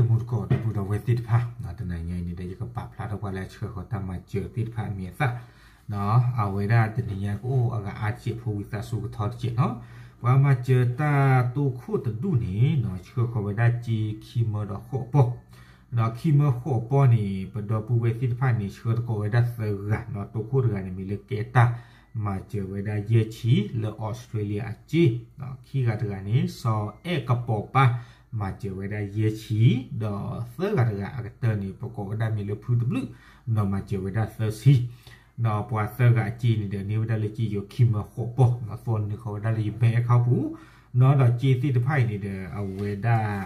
တမူတကိး ဒီပုၢ်ဒီဝဲၢ်သ့ၣ်တဖၣ် တနံၤညါအံၤန့ၣ်ဒီး ယကပာ်ဖျါထီၣ်ပှၤလၢအဆှၢဃီၤတၢ်မၤစၢၤသ့ၣ်တဖၣ်အမံၤအသၣ်, အဝဲဒၣ်တနံၤညါကအိၣ်အဂၤအါတစဲးဖိဝံသးစူၤကထီတစဲးနီၤ. ပှၤမၤစၢၤတၢ်တိခိၣ်တဒူၣ်န့ၣ်နီၤ ဆှၢဃီၤဝဲဒၣ်စ့ခံမၢဒီးဃိးပီၢ်, ဒီးခံမၢဃိးပီၢ်န့ၣ် ပဒီပုၢ်ဝဲၢ်သ့ၣ်တဖၣ်န့ၣ် ဆှၢသကိးဝဲဒၣ်သၢဂၤနီၤ. တိခိၣ်တဂၤန့ၣ် မ့ၢ်လၢကဲတၢ် မၤစၢၤဝဲဒၣ်ယဲၢ်ဆံ လၢအီစထြ့လယါအစ့, ခံဂၤတဂၤန့ၣ် စီၤအဲၣ်ကပီၤပၢ် မၤစၢၤဝဲဒၣ်ယဲၢ်ဆံ, ဒီးသၢဂၤတဂၤအကတၢၢ်န့ၣ် ပကိးဝဲဒၣ်မ့ၢ်လၢဖုတဘျုးနီၤ မၤစၢၤဝဲဒၣ်သၢဆံ, ဒီးပှၤသၢဂၤအစ့န့ၣ်ဒီး န့ၢ်ဝဲဒၣ်လၢစ့ယိၤခံမၢဃိးပီၢ်နီၤ. သီနုာ်ဃီၤဝဲဒၣ်လၢယ bank account ပူၤနီၤ. ဒီးစ့သ့ၣ်တဖၣ်အံၤန့ၣ်ဒီး အဝဲဒၣ်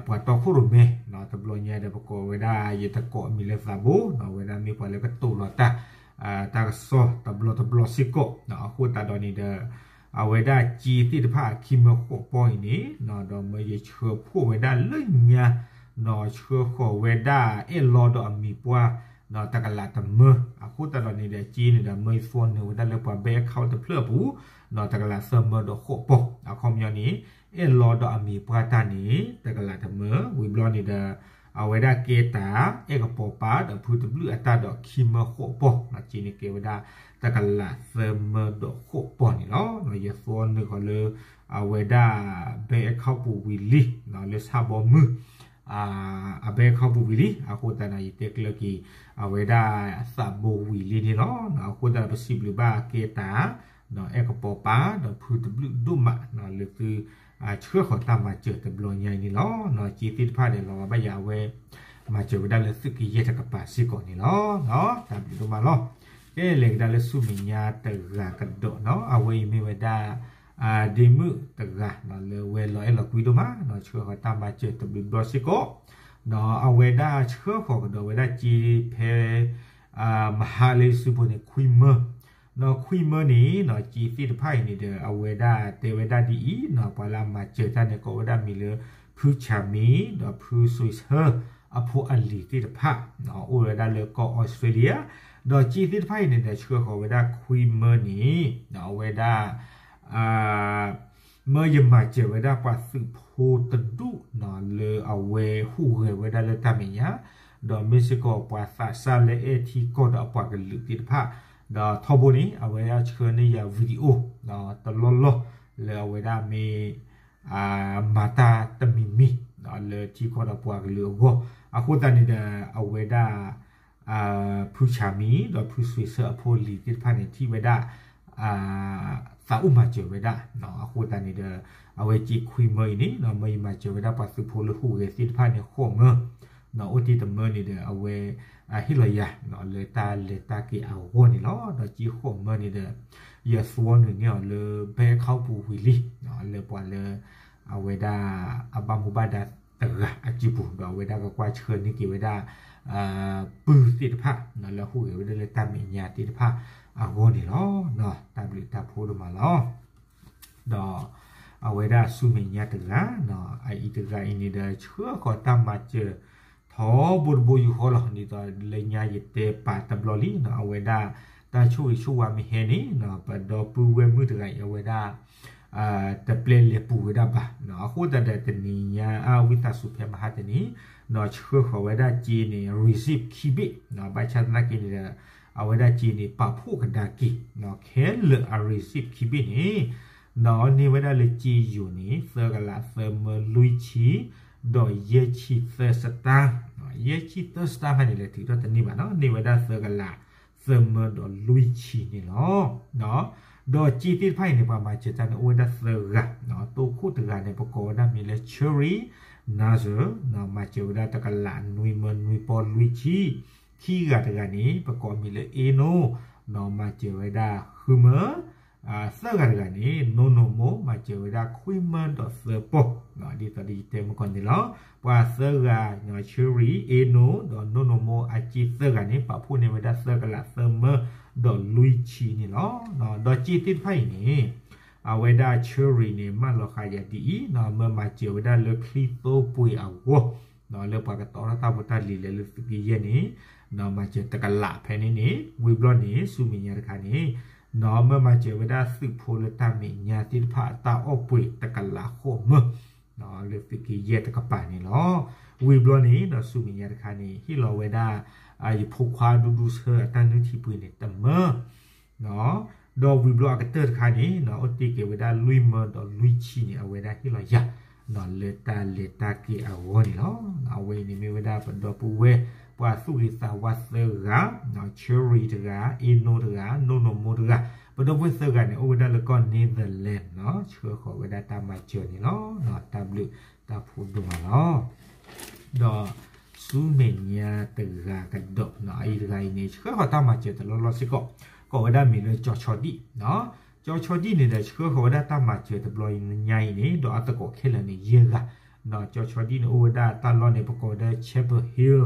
ပှၤတီခိၣ်ရိၣ်မဲနီၤ တဘျီညါဒီး ပကိးဝဲဒၣ် ယတကိးမံၤလၢသးဘိနီၤ, အဝဲဒၣ်မ့ၢ်ပှၤလၢကတိၤလီၤတၢ် တၢ်ကစီၣ်တဘျီတဘျီစ့ၢ်ကီးနီၤ. အဃိသတးဒီးန့ၣ်ဒီး အဝဲဒၣ်စ့သ့ၣ်တဖၣ်ခံမၢဃိးပီၢ်အံၤန့ၣ်နီၤ ဒီးမၢယဆှၢဖှိၣ်ဝဲဒၣ်လၢညါနီၤ ဆှၢဃီၤဝဲဒၣ်အဲၣ်လီၤဒီးအမံၤပှၢ်နီၤ တကလးတမၢ. အဃိသတးဒီးန့ၣ်ဒီး စ့န့ၣ်ဒီး မၢယသီနုာ်ဝဲဒၣ်လၢပှၤ bank account တဖျၢၣ်အပူၤ ဒီးတကလးသၢမၢဒီးဃိးပီၢ်. အခီပညီန့ၣ် အဲၣ်လီၤဒီးအမံၤပှၢ်တၢ်န့ၣ် တကလးတမၢ, ဝံၤဘျီန့ၣ်ဒီး အဝဲဒၣ်ကဲတၢ် အဲၣ်ကပီၤပၢ်ဒီးဖုတဘျုးအတၢ်ဒီးခံမၢဃိးပီၢ်နီၤ, စ့န့ၣ်ကဲဝဲဒၣ် တကလးသၢမၢဒီးဃိးပီၢ်န့ၣ်လီၤ. ယသီနုာ်ဃီၤလၢ အဝဲဒၣ် bank account ပူၤဝံၤလံနီၤ လၢဆၣ်ဘီမုၢ် အ bank account ပူၤဝံၤလံ. အဃိသတးဒီး ယတဲကျၢၤက့ၤ အဝဲဒၣ်သးဘိဝံၤလံန့ၣ်လီၤ. အဃိသတးဒီး ပစံးဘျုးဘၣ်ကဲတၢ် အဲၣ်ကပီၤပၢ် ဒီးဖုတဘျုးဒိၣ်မးနီၤ လၢသု ဆှၢဃီၤတၢ်မၤစၢၤတဘျီညါအံၤန့ၣ်လီၤ. စ့သ့ၣ်တဖၣ်ဒီး လီၤဂာ်ဘၣ်ယၤအဝဲ မၤစၢၤဝဲဒၣ်လၢသုးကယဲၢ်တကပၤစ့ၢ်ကီးန့ၣ်လီၤ. တၢ်ဘျုးဒိၣ်မးလီၤ. ကဲ လဲၤကဒါလၢဆူမဲာ်ညါတဂၤကဒီးနီၤ, အဝဲအံၤမ့ၢ်ဝဲဒၣ် ဒ့မုၣ်တဂၤနီၤ လၢဝဲလီၤအဲၣ်လီၤကွံဒိၣ်မးနီၤ, ဆှၢဃီၤတၢ်မၤစၢၤတဘျုးဘျီစ့ၢ်ကီး, ဒီးအဝဲဒၣ်ဆှၢဃီၤကဒီးဝဲဒၣ်စ့ဖဲ မဟါလၢစုပူၤန့ၣ် ခွံမၢ, ဒီးခွံမၢန့ၣ်နီၤ စ့သ့ၣ်တဖၣ်အံၤန့ၣ်ဒီး အဝဲဒၣ်တဲဝဲဒၣ်ဒ်အံၤနီၤ, ပှၤလၢအမၤစၢၤတၢ်န့ၣ် ကိးဝဲဒၣ်မံၤလၢ ဖုဆၣ်မံ ဒီးဖုစွ့ဆၢ အဖိအလံၤသ့ၣ်တဖၣ် အိၣ်ဝဲဒၣ်လၢကီၢ်အီစထြ့လယါ, ဒီးစ့သ့ၣ်တဖၣ်အံၤန့ၣ်ဒီး ဆှၢဃီၤဝဲဒၣ်ခွံမၢန့ၣ် အဝဲဒၣ် မၢယမၤစၢၤဝဲဒၣ်ပှၤသုးဖိတဒူၣ်နီၤ လၢအဝဲဟူးဂဲၤဝဲဒၣ်လၢတၢ်မဲာ်ညါ, ဒီးမ့ၢ်စ့ၢ်ကီးပှၤသးစၢ်လၢအဲၣ်ထံကီၢ်ဒီးအပှၤကလုာ်သ့ၣ်တဖၣ်, ဒီးထီဘိန့ၣ် အဝဲဒၣ်ဆှၢန့ၢ်ယၤ video တလီၢ်လီၢ် လၢအဝဲဒၣ်မ့ၢ် မၤတၢ်တမံၤမံၤ လၢထံကီၢ်ဒီးပှၤကလုာ်အဂီၢ်, အဃိသတးန့ၣ်ဒီး အဝဲဒၣ် ဖုဆၣ်မံ ဒီးဖုစွ့ဆၢအဖိအလံၤသ့ၣ်တဖၣ်န့ၣ် ထံၣ်ဝဲဒၣ် သးအိၣ်မၤစၢၤဝဲဒၣ်, အဃိသတးန့ၣ်ဒီး အဝဲစ့ခွံမၢအံၤန့ၣ် မၢယမၤစၢၤဝဲဒၣ်ပှၤသုးဖိလၢဟူးဂဲၤသ့ၣ်တဖၣ်န့ၣ် ဃိးမၢ, ဒီးအိၣ်တ့ၢ်တမၢန့ၣ်ဒီး အဝဲ ဟ့ၣ်လီၤယၤ လၢတၢ်လဲၤတၢ်က့ၤအဂီၢ်န့ၣ်လီၤ. ဒီးစ့ဃိးမၢန့ၣ်ဒီး ယသဝီနုာ်န့ၢ်အီၤလၢ bank account ပူၤဝံၤလံ, လၢပှၤလၢ အဝဲဒၣ်အဘၣ်မူဘၣ်ဒါတဂၤအစုပူၤ, ဒီးအဝဲဒၣ်ကကွၢ်ဆှၢန့ၢ်က့ၤဝဲဒၣ် ပုၢ်သ့ၣ်တဖၣ် လၢဟူးဂဲၤဝဲဒၣ်လၢတၢ်မဲာ်ညါသ့ၣ်တဖၣ်အဂီၢ်န့ၣ်လီၤ. တၢ်ဘျုးတၢ်ဖှိၣ်ဒိၣ်မးလီၤ. ဒီးအဝဲဒၣ်ဆူမဲာ်ညါတဂၤ, အအံၤတဂၤအံၤန့ၣ်ဒီး ဆှၢဃီၤတၢ်မၤစၢၤ ထီဘိတဘိယူၢ်ဃီလီၤ. ဒ်သိးလၢညါယတဲပာ်တဘျီလံ, အဝဲဒၣ်တၢ်ဆိၣ်ဂ့ၤဆိၣ်ဝါမ့ၢ်ဟဲန့ၣ် ပဒီပုၢ်ဝဲၢ်မုၣ်တဂၤအံၤ အဝဲဒၣ် တပျဲလဲၤပူၤဝဲဒၣ်ဘၣ်. အဃိသတးဒီးတနံၤညါအဝံသးစူၤဖဲမဟါတနံၤ, ဆှၢဃီၤဝဲဒၣ်စ့န့ၣ် receipt ခံဘ့ၣ်, ဘၣ်ဆၣ်သနာ်က့န့ၣ်ဒီး အဝဲဒၣ်စ့န့ၣ် ပာ်ဖှိၣ်ကဒါက့ၤ ခဲလၢာ်အ receipt ခံဘ့ၣ်န့ၣ် ဒီးန့ၢ်ဝဲဒၣ်လၢစ့ယိၤန့ၣ် သၢကလးသၢမၢလွံၢ်ဆံ ဒီးယဲၢ်ဆံသၢစတၢ်, ယဲၢ်ဆံသၢစတၢ်ခါန့ၣ် လဲၤထုးထီၣ်တန့ၢ်ဘၣ်နီၤ, န့ၢ်ဝဲဒၣ်သၢကလးသၢမၢဒီးလွံၢ်ဆံန့ၣ်လီၤ. ဒီးစ့သ့ၣ်တဖၣ်အံၤန့ၣ် ပှၤမၤစၢၤတၢ်န့ၣ် အိၣ်ဝဲဒၣ်သၢဂၤ, တိခိၣ်တဂၤန့ၣ် ပကိးဝဲဒၣ်မံၤလၢ Cherry Nazar မၤစၢၤဝဲဒၣ်တကလးနွံမၢနွံပီၢ်လွံၢ်ဆံ, ခံဂၤတဂၤန့ၣ် ပကိးမံၤလၢ Eno မၤစၢၤဝဲဒၣ်ဃုမၢ သၢဂၤတဂၤန့ၣ် နိၢ်နိၢ်မိၢ် မၤစၢၤဝဲဒၣ်ခွံမၢဒီးသၢပီၢ်, ဒ်သိးဒီးယတဲမုၢ်ကီၢ်န့ၣ်လီၤ. ပှၤသၢဂၤ Cherry, Eno ဒီးနိၢ်နိၢ်မိၢ်အစ့သၢဂၤန့ၣ် ပာ်ဖှိၣ်န့ၢ်ဝဲဒၣ်သၢကလးသၢမၢဒီးလွံၢ်ဆံန့ၣ်လီၤ. ဒီးစ့သ့ၣ်တဖၣ်အံၤန့ၣ် အဝဲဒၣ် Cherry န့ၣ် မၢလီၤဃာ်ယၤဒ်အံၤ, မၢမၤစၢၤဝဲဒၣ်လၢချံသိပှ့ၤအဂီၢ် လၢပှၤကတီၤထီၣ်တၢ်ဖိတၢ်လံၤလဲၤလၢသုးက့ယဲၢ်န့ၣ် မၤစၢၤတကလးဖဲန့ၣ်န့ၣ် ဝံၤဘျီန့ၣ် ဆူမဲာ်ညါတခါန့ၣ် မၢမၤစၢၤဝဲဒၣ်သုးဖိလၢတၢ်မဲာ်ညါသ့ၣ်တဖၣ်အတၢ်အီၣ်ပှ့ၤတကလးဃိးမၢ လၢသုးက့ယဲၢ်တကပၤန့ၣ်လီၤ. ဝံၤဘျီန့ၣ်ဒီးဆူမဲာ်ညါတခါန့ၣ် ဟ့ၣ်လီၤဝဲဒၣ် ယဖိခွါဒူဒူဆၢအတၢ်နုၢ်ထံပှ့ၤန့ၣ်တမၢ ဒီးဝံၤဘျီအကတၢၢ်တခါန့ၣ် အိၣ်တ့ၢ်က့ၤဝဲဒၣ်လွံၢ်မၢဒီးလွံၢ်ဆံန့ၣ် အဝဲဒၣ်ဟ့ၣ်လီၤယၤ လၢတၢ်လဲၤတၢ်က့ၤအဂီၢ်န့ၣ်လီၤ. အဝဲအံၤန့ၣ်မ့ၢ်ဝဲဒၣ်ပဒီပုၢ်ဝဲၢ် ပှၤသူၣ်ဂ့ၤသးဝါသၢဂၤ Cherry တဂၤ အ့နိတဂၤ နိၣ်နိၣ်မိတဂၤ ပဒီပုၢ်ဝဲၢ်သၢဂၤန့ၣ် အိၣ်ဝဲဒၣ်လၢကီၢ် Netherlands ဆှၢဃီၤဝဲဒၣ်တၢ်မၤစၢၤန့ၣ်လီၤ. တၢ်ဘျုးတၢ်ဖှိၣ်ဒိၣ်မးလီၤ. ဒီးဆူမဲာ်ညါတဂၤကဒီး အအံၤတဂၤအံၤန့ၣ် ဆှၢဃီၤတၢ်မၤစၢၤတလီၢ်လီၢ်စ့ၢ်ကီး ကိးဝဲဒၣ်မံၤလၢကၠီၤဆီဒံၣ် ကၠီၤဆီဒံၣ်န့ၣ်ဒီး ဆှၢဃီၤဝဲဒၣ်တၢ်မၤစၢၤတဘျီညါအံၤန့ၣ် ဒီးအသကိးခဲလၢာ်န့ၣ် ယဲၢ်ဂၤ ဒီးကၠီၤဆီဒံၣ်န့ၣ် အိၣ်ဝဲဒၣ်တၢ်လီၢ်န့ၣ် ပကိးဝဲဒၣ် Chapel Hill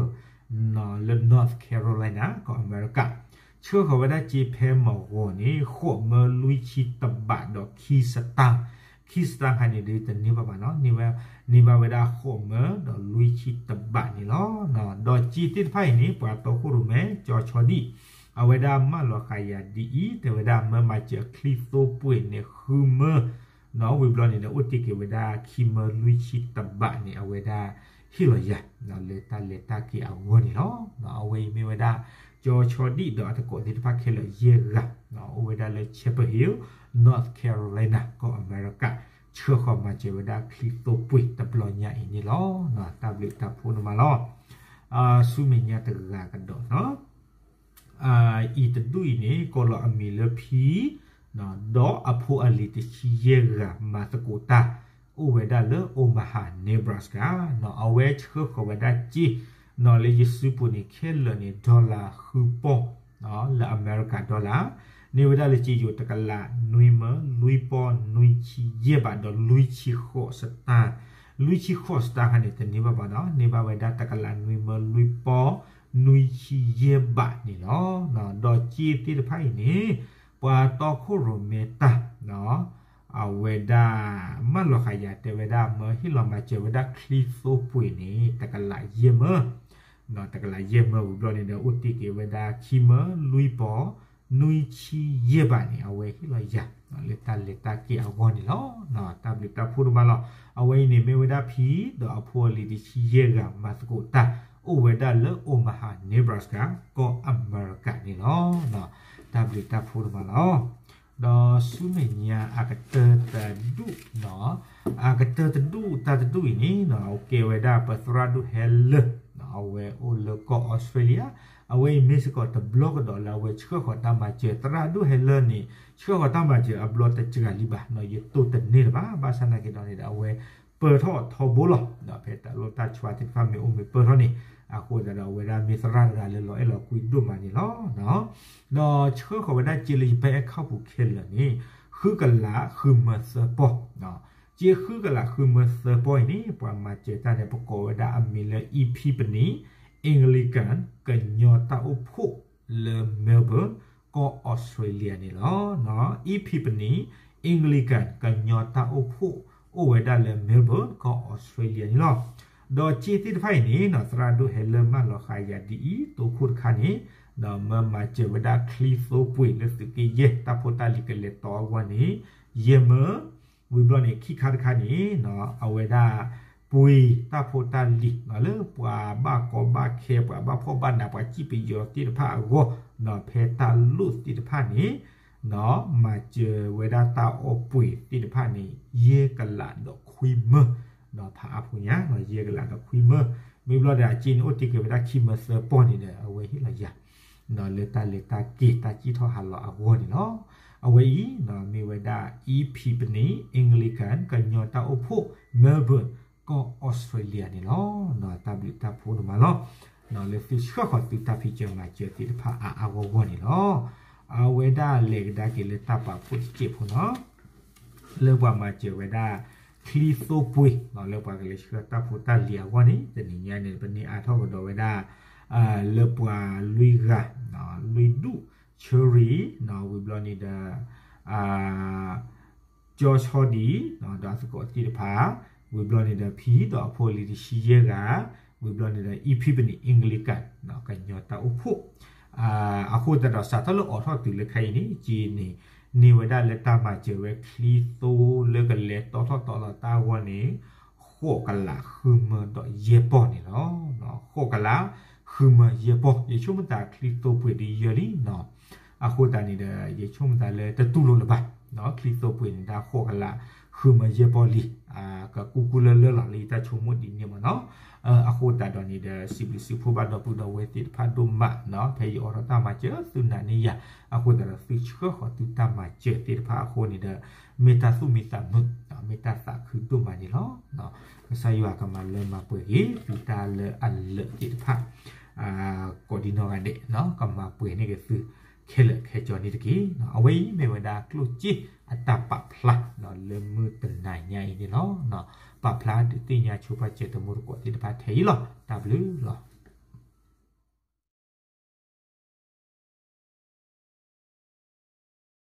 လၢ North Carolina ကီၢ်အမဲရကၤ ဆှၢဃီၤဝဲဒၣ်စ့ဖဲမုၢ်ဂီၤန့ၣ် ဃိးမၢလွံၢ်ဆံတဘးဒီးခံစတၢၢ် ခံစတၢၢ်ခါန့ၣ် ဒ်တန့ၢ်ဘၣ်ဘၣ်နီၤ န့ၢ်ဘၣ်ဝဲဒၣ်ဃိးမၢဒီးလွံၢ်ဆံတဘးန့ၣ်လီၤ. ဒီးစ့သ့ၣ်တဖၣ်အံၤန့ၣ် ပှၤတီခိၣ်ရိၣ်မဲ ကၠီၤဆီဒံၣ် အဝဲဒၣ်မၢလီၤဃာ်ယၤဒ်အံၤ တဲဝဲဒၣ်မၢမၤစၢၤချံသိပှ့ၤန့ၣ်ဃုမၢ ဒီးဝံၤဘျီန့ၣ်ဒီး အိၣ်တ့ၢ်က့ၤဝဲဒၣ်ခံမၢလွံၢ်ဆံတဘးန့ၣ် အဝဲဒၣ်ဟ့ၣ်လီၤယၤ လၢတၢ်လဲၤတၢ်က့ၤအဂီၢ်န့ၣ်လီၤ. အဝဲအံၤမ့ၢ်ဝဲဒၣ် ကၠီၤဆီဒံၣ်ဒီးအသကိးသ့ၣ်တဖၣ်ခဲလၢာ်ယဲၢ်ဂၤ အိၣ်ဝဲဒၣ်လၢ Chapel Hill, North Carolina ကီၢ်အမဲရကၤ ဆှၢဃီၤမၤစၢၤဝဲဒၣ်ချံသိပှ့ၤတဘျီညါအံၤန့ၣ်လီၤ. တၢ်ဘျုးတၢ်ဖှိၣ်ဒိၣ်မးလီၤ. ဆူမဲာ်ညါတဂၤကဒီးနီၤ အံၤတဒူၣ်အံၤန့ၣ် ကိးလီၤအမံၤလၢဖံ ဒီးအဖိအလံၤတဆံယဲၢ်ဂၤ မၤသကိးတၢ် အိၣ်ဝဲဒၣ်လၢ Omaha, Nebraska နီၤ အဝဲဆှၢဃီၤဝဲဒၣ်စ့ နီၤလၢယစုပူၤန့ၣ် ခဲလၢာ်န့ၣ် dollar ဃုပီၢ် လၢအမဲရကၤ dollar န့ၢ်ဝဲဒၣ်လၢစ့ယိၤတကလးနွံမၢလွံၢ်ပီၢ်နွံဆံယဲၢ်ဘး ဒီးလွံၢ်ဆံဃိးစတၢၢ် လွံၢ်ဆံဃိးစတၢၢ်ခါန့ၣ် တန့ၢ်ဘၣ်ဘၣ်နီၤ န့ၢ်ဘၣ်ဝဲဒၣ်တကလးနွံမၢလွံၢ်ပီၢ်နွံဆံယဲၢ်ဘးန့ၣ်လီၤ. ဒီးစ့သ့ၣ်တဖၣ်အံၤန့ၣ် ပှၤတီခိၣ်ရိၣ်မဲတၢ် အဝဲဒၣ် မၢလီၤဃာ်ယၤတဲဝဲဒၣ် မၢဟ့ၣ်လီၤမၤစၢၤဝဲဒၣ်ချံသိပှ့ၤန့ၣ် တကလးယဲၢ်မၢ တကလးယဲၢ်မၢဝံၤဘျီန့ၣ်ဒီး အိၣ်တ့ၢ်က့ၤဝဲဒၣ်ခံမၢလွံၢ်ပီၢ်နွံဆံယဲၢ်ဘးန့ၣ် အဝဲဟ့ၣ်လီၤယၤ လၢတၢ်လဲၤတၢ်က့ၤအဂီၢ်န့ၣ်လီၤ. တၢ်ဘျုးတၢ်ဖှိၣ်ဒိၣ်မးလီၤ. အဝဲအံၤန့ၣ်မ့ၢ်ဝဲဒၣ်ဖံ ဒီးအဖိအလံၤတဆံယဲၢ်ဂၤ မၤသကိးတၢ် အိၣ်ဝဲဒၣ်လၢ Omaha, Nebraska ကီၢ်အမဲရကၤန့ၣ်လီၤ. တၢ်ဘျုးတၢ်ဖှိၣ်ဒိၣ်မးလီၤ. ဒီးဆူမဲာ်ညါအကတၢၢ်တဒူၣ်နီၤ အကတၢၢ်တဒူၣ်တၢ်တဒူၣ်အံၤန့ၣ် ကဲဝဲဒၣ်ပသရၣ်ဒိၣ်ဟဲလၢာ် အဝဲအိၣ်လၢကီၢ်အီစထြ့လယါ အဝဲအံၤမ့ၢ်စ့ၢ်ကီးတဘျီကဒီးလၢအဝဲဆှၢဃီၤတၢ်မၤစၢၤ သရၣ်ဒိၣ်ဟဲလၢာ်န့ၣ် ဆှၢဃီၤတၢ်မၤစၢၤအဘျီတစှၤလံဘၣ်နီၤ ယတိၢ်တန့ၢ်လၢၤဘၣ် ဘၣ်ဆၣ်သနာ်က့ဒီးန့ၣ်ဒီး အဝဲပၢၢ်ထီၣ်ထီဘိလီၤ ဒီးဖဲတၢ်လီၢ်တၢ်ဆှါသ့ၣ်တဖၣ်မ့ၢ်အိၣ်မ့ၢ်ပၢၢ်ထီၣ်န့ၣ် အဃိသတးဒီးအဝဲဒၣ်မ့ၢ်သရၣ်တဂၤလၢလီၤအဲၣ်လီၤကွံဒိၣ်မးန့ၣ်လီၤ. ဒီးဆှၢဃီၤဝဲဒၣ်စ့လၢယပၢ်အဲၣ်ခီၣ်ပူၤခဲလၢာ်န့ၣ် ဃုကလးဃုမၢသၢပီၢ် စ့ဃုကလးဃုမၢသၢပီၢ်အံၤန့ၣ် ပှၤမၤစၢၤတၢ်န့ၣ် ပကိးဝဲဒၣ်အမံၤလၢ Epiphany Anglican ကညီတၢ်အိၣ်ဖှိၣ်လၢ Melbourne ကီၢ်အီစထြ့လယါန့ၣ်လီၤ. Epiphany Anglican ကညီတၢ်အိၣ်ဖှိၣ် အိၣ်ဝဲဒၣ်လၢ Melbourne ကီၢ်အီစထြ့လယါန့ၣ်လီၤ. ဒီးစ့သ့ၣ်တဖၣ်အံၤန့ၣ် သရၣ်ဒိၣ်ဟဲလၢာ်မၢလီၤဃာ်ယၤဒ်အံၤ တိခိၣ်တခါန့ၣ် ဒီးမၢမၤစၢၤဝဲဒၣ်ချံသိပှ့ၤလၢသုးက့ယဲၢ် တၢ်ဖိတၢ်လံၤကလဲၤတီအဂီၢ်န့ၣ် ယဲၢ်မၢ ဝံၤဘျီန့ၣ် ခံခါတခါန့ၣ် အဝဲဒၣ် ပှ့ၤတၢ်ဖိတၢ်လံၤ လၢပှၤဘၣ်ကီဘၣ်ခဲ ပှၤဘၣ်ဖှီၣ်ဘၣ်နး ပှၤစံၣ်ပယီၤသ့ၣ်တဖၣ်အဂီၢ် ဖဲတၢ်လိၣ်သ့ၣ်တဖၣ်န့ၣ် မၤစၢၤဝဲဒၣ်တၢ်အီၣ်ပှ့ၤသ့ၣ်တဖၣ်န့ၣ် ယဲၢ်ကလးဒီးခွံမၢ ဖးအါဖိညါ ယဲၢ်ကလးဒီးခွံမၢ မ့ၢ်ဘျီဒီးအစ့န့ၣ်အိၣ်တ့ၢ်က့ၤဝဲဒၣ်ခံမၢသၢပီၢ်န့ၣ်ဒီး အဝဲဟ့ၣ်လီၤယၤ လၢတၢ်လဲၤတၢ်က့ၤတၢ်စံၣ်ထီၣ်ဟးလီၤအဂီၢ်န့ၣ်လီၤ. အဝဲအံၤ မ့ၢ်ဝဲဒၣ် Epiphany Anglican ကညီတၢ်အိၣ်ဖှိၣ် Melbourne ကီၢ်အီစထြ့လယါန့ၣ်လီၤ. တၢ်ဘျုးတၢ်ဖှိၣ်ဒိၣ်မးလီၤ. လၢသုဆှၢဃီၤသုတၢ်ဖံးစၢၤမၤစၢၤသ့ၣ်တဖၣ်အါအါဂီၢ်ဂီၢ်န့ၣ်လီၤ. အဝဲဒၣ်လဲၤကဒါက့ၤလၢတၢ်ပာ်ဖှိၣ်တစဲးဖိနီၤ လၢပှၤမၤစၢၤဝဲဒၣ် ချံသိပှ့ၤ လၢပှၤကလဲၤဆှၢတၢ်ဖိတၢ်လံၤအဂီၢ်န့ၣ် တနံၤညါန့ၣ် ပန့ၢ်အါထီၣ်ကဒီးဝဲဒၣ် လၢပှၤလွံၢ်ဂၤ လွံၢ်ဒူၣ် Cherry ဝံၤဘျီန့ၣ်ဒီး ကၠီဆီဒံ ဒီးအသကိးသ့ၣ်တဖၣ် ဝံၤဘျီန့ၣ်ဒီးဖံဒီးအဖိအလံၤတဆံယဲၢ်ဂၤ ဝံၤဘျီန့ၣ်ဒီး Epiphany Anglican ကညီတၢ်အိၣ်ဖှိၣ် အဃိသတးဒီးစးထီၣ်လၢအိးထီၣ်တုၤလၢခဲအံၤန့ၣ် က့န့ၣ် န့ၢ်ဝဲဒၣ်လၢတၢ်မၤစၢၤဝဲချံသိလၢကလဲၤတီထီၣ်တီလီၤတၢ်အဂီၢ်န့ၣ် ဃိးကလးဃုမၢဒီးယဲၢ်ပီၢ်န့ၣ်လီၤ. ဃိးကလးဃုမၢယဲၢ်ပီၢ် ယဆိကမိၣ်သးချံသိပှ့ၤဒ်ယဲၢ်လံနီၤ. အဃိသတးန့ၣ်ဒီး ယဆိကမိၣ်သးလၢတတူၢ်လိာ်လၢၤဘၣ်, ချံသိပှ့ၤန့ၣ် တၢ်ဃိးကလးဃုမၢယဲၢ်ပီၢ်လံ, ကကူကူလၢလၢလီၤ လၢယတၢ်ဆိကမိၣ်ဒ်န့ၣ်မ့ၢ်နီၤ. အဃိသတးဒီးန့ၣ်ဒီး စံးဘျုးစံးဖှိၣ်ဘၣ်ဒီပုၢ်ဒီဝဲၢ်သ့ၣ်တဖၣ်ဒိၣ်မး, ဖဲယအိးထီၣ်တၢ်မၤစၢၤသုနာ်န့ၢ်ယၤ, အဃိသတးဒီးသုဆှၢဃီၤသုတၢ်မၤစၢၤသ့ၣ်တဖၣ်အဃိန့ၣ်ဒီး မ့ၢ်တၢ်သူၣ်မံသးမုာ်, မ့ၢ်တၢ်သးခုဒိၣ်မးန့ၣ်လီၤ. ကစၢ်ယွၤကမၤလၢမၤပှဲၤက့ၤသုတၢ်လၢအလၢာ်သ့ၣ်တဖၣ် ကိးဒံနီၢ်ဂၤဒဲး, ကမၤပှဲၤန့ၢ်က့ၤသုခဲလၢာ်ခဲဆ့န့ၣ်တက့ၢ်. အဝဲအံၤမ့ၢ်ဝဲဒၣ်ကျိၣ်စ့အတၢ်ပာ်ဖျါ လၢမုၢ်တနၤညါအံၤန့ၣ်လီၤ. ပာ်ဖျါဒုးသ့ၣ်ညါဆိပာ်စၢၤတမူတကိးသ့ၣ်တဖၣ်ထဲအံၤလီၤ. တၢ်ဘျုးလီၤ.